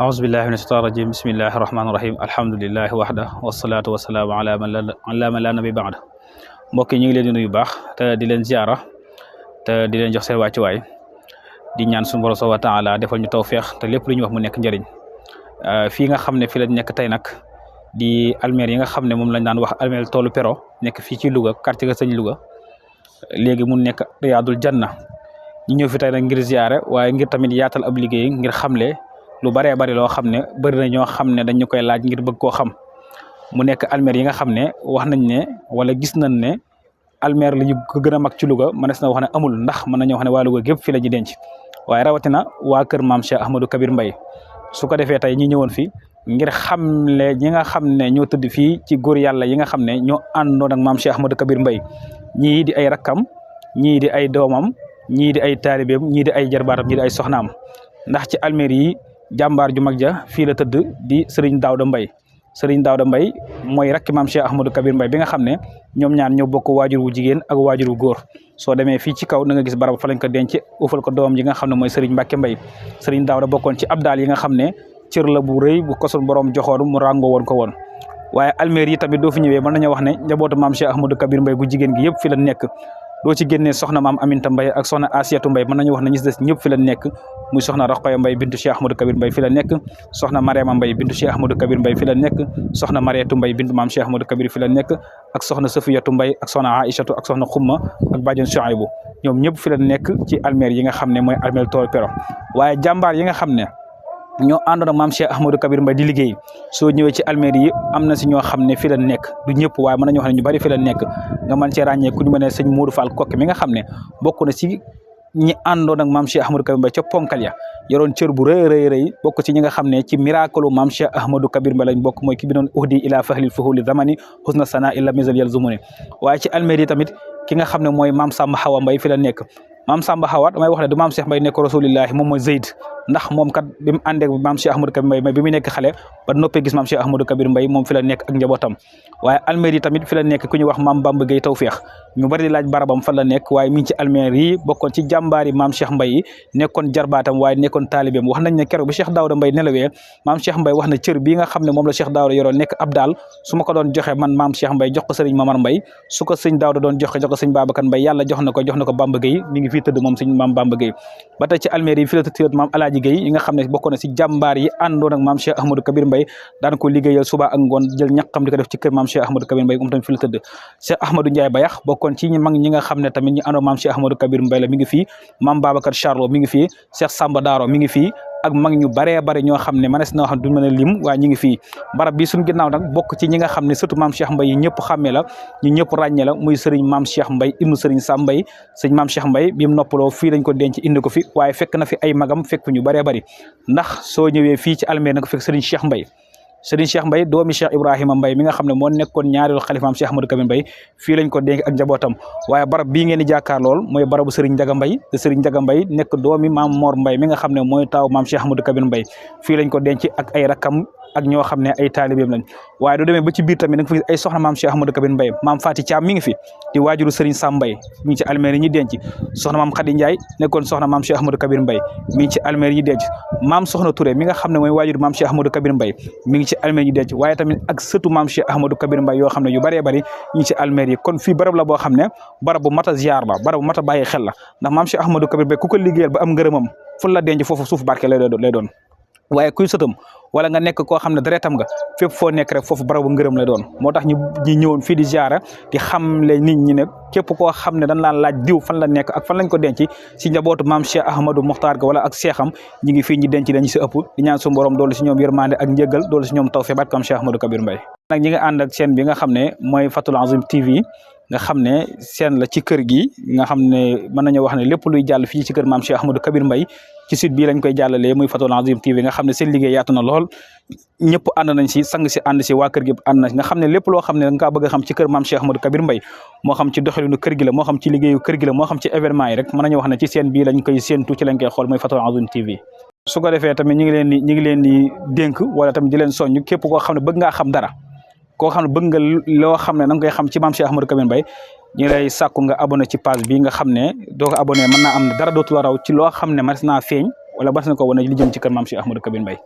أعوذ بالله من الشيطان الرجيم بسم الله الرحمن الرحيم الحمد لله وحده والصلاة والسلام على من لا nabi ba'da mbokk yi ñu ngi leen di nuyu baax te di leen ziara te di leen jox seen wàccuwaay di ñaan suñu borom subhanahu wa ta'ala defal ñu tawfeex te lépp lu ñu wax mu nekk njëriñ fii nga xam ne fi lañ nekk tey nag di almer yi nga xam ne moom lañ daan wax almer toolu Pero nekk fii ci Louga quartier ga sëñ Louga léegi mu nekk Riyadul Janna ñu ñëw fi tey nag ngir ziare waaye ngir tamit yaatal ab liggéey ngir xamle lu baree bari loo xam ne bëri na ñoo xam ne dañu koy laaj ngir bëgg koo xam mu nekk almer yi nga xam ne wax nañ ne wala gis nañ ne almer li ñu ko gën a mag ci Louga mënees na wax ne amul ndax mën nañoo wax ne waa Louga gépp fi la ñu denc waaye rawatina waa kër maam Cheikh Ahmadou Kabir Mbaye su ko defee tey ñi ñëwoon fi ngir xamle ñi nga xam ne ñoo tëdd fii ci góor yàlla yi nga xam ne ñoo àndoon ak maam Cheikh Ahmadou Kabir Mbaye ñii di ay rakkam ñii di ay doomam ñii di ay taalibeem ñii di ay jarbaatam ñii di ay soxnaam ndax ci almer yi jàmbaar ju mag ja fii la tëdd di Serigne Daouda Mbaye Serigne Daouda Mbaye mooy rakki maam Cheikh Ahmadou Kabir Mbaye bi nga xam ne ñoom ñaar ñoo bokk waajur wu jigéen ak waajur wu góor soo demee fii ci kaw na nga gis barab fa lañ ko denc ufal ko doom yi nga xam ne mooy Serigne Mbacke Mbaye Serigne Daouda bokkoon ci abdaal yi nga xam ne cër la bu rëy bu ko sun borom joxoon mu ràngoo woon ko woon waaye almer yi tamit doo fi ñëwee mën nañoo wax ne njabootu maam Cheikh Ahmadou Kabir Mbaye gu jigéen gi yëpp fi la nekk doo ci génnee soxna maam Aminta Mbaye ak soxna Asiatou Mbaye mën nañu wax ne ñi des ñëpp fi la nekk muy soxna Rokhaya Mbaye bintu Cheikh Ahmadou Kabir Mbaye fi la nekk soxna Mariama Mbaye bintu Cheikh Ahmadou Kabir Mbaye fi la nekk soxna Mariatou Mbaye bintu maam Cheikh Ahmadou Kabir fi la nekk ak soxna Safiyatou Mbaye ak soxna Aïchatou ak soxna Xumma ak bàjjen Chouaïbou ñoom ñëpp fi la nekk ci almer yi nga xam ne mooy almer tool Pero waaye jàmbaar yi nga xam ne ñoo àndoon ak maam Cheikh Ahmadou Kabir Mbaye di liggéey soo ñëwee ci almer yi am na si ñoo xam ne fi la nekk du ñëpp waaye mën nañu wax ne ñu bari fi la nekk nga mën cee ràññee ku ñu mën a sëñ Modou Fall Kokke mi nga xam ne bokk na si ñi àndoon ak maam Cheikh Ahmadou Kabir Mbaye ca ponkal ya yoroon cër bu rëy bokk ci ñi nga xam ne ci miracle maam Cheikh Ahmadou Kabir Mbaye lañ bokk mooy ki bi doon uhdi ila fahlil fuhuli zamani husna sana illa misal yal zumuni waaye ci almer yi tamit ki nga xam ne mooy maam Samba Hawa Mbaye fi la nekk maam Samba Hawa damay wax ne du maam Cheikh Mbaye nekk rasulillahi moom mooy Zeyd ndax moom kat bi mu àndee maam Cheikh Ahmadou Kabir Mbaye bi mu nekk xale ba noppee gis maam Cheikh Ahmadou Kabir Mbaye moom fi la nekk ak njabootam waaye almer yi tamit fi la nekk ku ñuy wax maam Bamba Gueye Tawfeex ñu bari di laaj barabam fan la nekk waaye mi ngi ci almer yi bokkoon ci jàmbaari maam Cheikh Mbaye yi nekkoon jarbaatam waaye nekkoon taalibeem wax nañ ne keroog bi Cheikh Daouda Mbaye nelawee maam Cheikh Mbaye wax na cër bii nga xam ne moom la Cheikh Daouda yoroon nekk ab daal su ma ko doon joxe man maam Cheikh Mbaye jox ko sëriñ Mamar Mbaye su ko sëñ Daouda doon joxe jox ko sëñ Babacar Mbaye yàlla jox na ko Bamba Gueye mi ngi fii tëdd moom sëñ maam Bamba Gueye ba tey ci almer yi fi la tëdd maam Alaaji Gueye yi nga xam ne bokkoon na si jàmbaar yi àndoon ak maam Cheikh Ahmadou Kabir Mbaye daan ko liggéeyal suba ak ngoon jël ñaqam di ko def ci kër maam Cheikh Ahmadou Kabir Mbaye tamit fi la tëdd Cheikh Ahmadou Ndiaye Bayax bokkoon ci mag ñi nga xam ne tamit ñi àndoon maam Cheikh Ahmadou Kabir Mbaye la mi ngi fii maam Babacar Charlo mi ngi fii Cheikh Samba Daro mi ngi fii ak mag ñu baree bari ñoo xam ne manes na wax duñ mën a lim waaye ñi ngi fii barab bi suñu ginnaaw nag bokk ci ñi nga xam ne surtout maam Cheikh Mbaye yi ñëpp xàmmee la ñu ñëpp ràññee la muy sëriñ maam Cheikh Mbaye ibnu sëriñ Sam Mbaye sëriñ maam Cheikh Mbaye bi mu noppaloo fii lañ ko denc indi ko fi waaye fekk na fi ay magam fekk fi ñu baree bari ndax soo ñëwee fii ci almer na ko fekk sëriñ Cheikh Mbaye Serigne Cheikh Mbaye doomi Cheikh Ibrahima Mbaye mi nga xam ne moo nekkoon ñaareelu xalifa maam Cheikh Ahmadou Kabir Mbaye fii lañ ko dénk ak njabootam waaye barab bii ngeen di jàkkaar lool mooy barabu Serigne Ndiaga Mbaye te Serigne Ndiaga Mbaye nekk doomi maam Mor Mbaye mi nga xam ne mooy taaw maam Cheikh Ahmadou Kabir Mbaye fii lañ ko denc ak ay rakkam ak ñoo xam ne ay taalibeem lañ waaye du demee ba ci biir tamit da nga fa gis ay soxna maam Cheikh Ahmadou Kabir Mbaye maam Fati Thiam mi ngi fi di waajuru Serigne Sam Mbaye mi ngi ci almer yi ñi denc soxna maam Khady Ndiaye nekkoon soxna maam Cheikh Ahmadou Kabir Mbaye mi ngi ci almer yi denc maam Soxna Touré mi nga xam ne mooy waajuru maam Cheikh Ahmadou Kabir Mbaye mi ngi ci almer yi denc waaye tamit ak sëtu maam Cheikh Ahmadou Kabir Mbaye yoo xam ne yu bëree bëri ñu ngi ci almer yi kon fii barab la boo xam ne barab bu mat a ziar la barab bu mat a bàyyi xel la ndax maam Cheikh Ahmadou Kabir Mbaye ku ko liggéeyal ba am ngërëmam fu la denc foofu suuf barke lay doon waaye kuy sëtam wala nga nekk koo xam ne deretam nga fépp foo nekk rek foofu barabu ngërëm lay doon moo tax ñi ñëwoon fii di ziara di xam le nit ñi ne képp koo xam ne dañ laan laaj diw fan la nekk ak fan lañ ko denc si njabootu maam Cheikh Ahmadou Mokhtar ga wala ak seexam ñi ngi fii ñi denc dañu si ëpp di ñaan suñu borom doolu si ñoom yërmande ak njëggal doolu si ñoom tawfeex barke maam Cheikh Ahmadou Kabir Mbaye nag ñi nga ànd ak chaîne bi nga xam ne mooy Fathul Azim TV nga xam ne seen la ci kër gi nga xam ne mën nañu wax ne lépp luy jàll fii ci kër maam Cheikh Ahmadou Kabir Mbaye ci site bii lañ koy jàllalee muy Fathul Azim TV nga xam ne seen liggéey yaatu na lool ñëpp ànd nañ si sang si ànd si waa kër gi ànd na nga xam ne lépp loo xam ne da nga kaa bëgg a xam ci kër maam Cheikh Ahmadou Kabir Mbaye moo xam ci doxalinu kër gi la moo xam ci liggéeyu kër gi la moo xam ci événement yi rek mën nañu wax ne ci seen bii lañ koy séentu ci lañ koy xool muy Fathul Azim TV su ko defee tamit ñu ngi leen di dénk wala tamit di leen soññ képp koo xam ne bëgg ngaa xam dara koo xam ne bëgg nga loo xam ne da nga koy xam ci maam Cheikh Ahmadou Kabir Mbaye ñu lay sàkku nga abonné ci page bi nga xam ne doo ko abonné mën naa am dara dootu la raw ci loo xam ne mas naa feeñ wala mas na ko wane li jëm ci kër maam Cheikh Ahmadou Kabir Mbaye